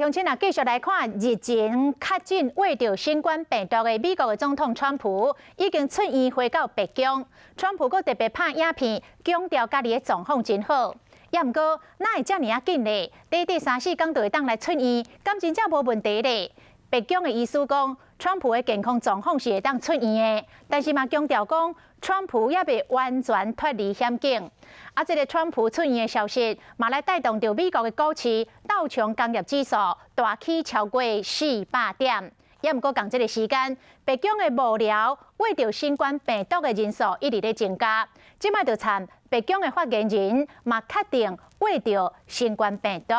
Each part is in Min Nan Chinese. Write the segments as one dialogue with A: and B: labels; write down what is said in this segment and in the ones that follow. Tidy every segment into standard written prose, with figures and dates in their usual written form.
A: 鄉親啊，繼續來看日前確診患著新冠病毒的美國的總統川普，已經出院回到白宮。川普閣特別拍影片，強調家己的狀況真好。也毋過，哪會遮爾仔緊咧？短短三四工就會當來出院，敢真正無問題咧？白宮的醫師講，川普的健康狀況是會當出院的，但是嘛強調講，川普猶未完全脫離險境。啊，這个川普出院的消息，嘛來帶動著美國的股市道瓊工業指數大起超過400點。也毋過仝這个時間，白宮的幕僚患著新冠病毒的人數一直咧增加。這擺就參白宮的發言人嘛確定患著新冠病毒。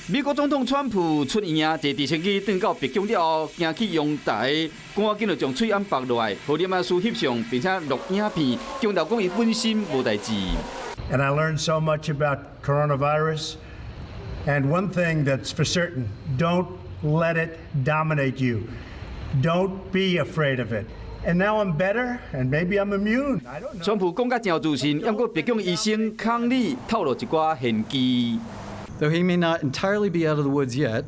B: 美國總統川普出院啊，坐直升機轉到白宮了後，行去陽台，趕緊就將喙罨縛落來，予攝影師翕相，並且錄影片，強調講伊本身無代誌。
C: And I learned so much about coronavirus. And one thing that's for certain, don't let it dominate you. Don't be afraid of it. And now I'm better, and maybe I'm immune. I don't know.
B: 川普講甲真有自信，毋過白宮醫生康利透露一寡玄機。
D: Though he may not entirely be out of the woods yet,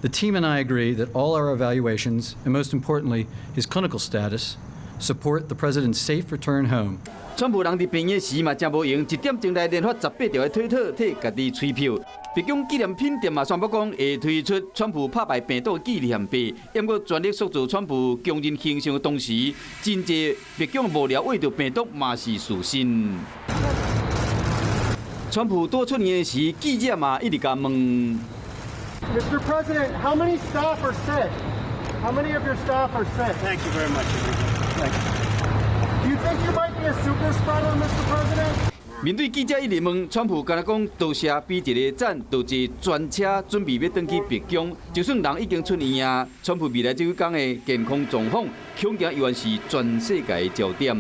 D: the team and I agree that all our evaluations, and most importantly, his clinical status, support the president's safe return home.
B: 川普人佇病院時嘛，誠無閒，一點鐘內連發18條的推特替家己吹票。白宮紀念品店嘛宣布講會推出川普拍敗病毒的紀念幣，毋過全力塑造川普強人形象的同時，真濟白宮幕僚患著病毒嘛是事實。川普拄出院時，記者嘛一直共問。
E: Mr. President, how many staff are sick? How many of your staff are sick?
C: Thank you very much. Thank you.
E: Do you think you might be a super spreader, Mr. President?
B: 面對記者一直問，川普敢若講多謝比一个讚，就坐專車準備欲轉去白宮。就算人已經出院啊，川普未來這幾工的健康狀況，恐驚猶原是全世界的焦點。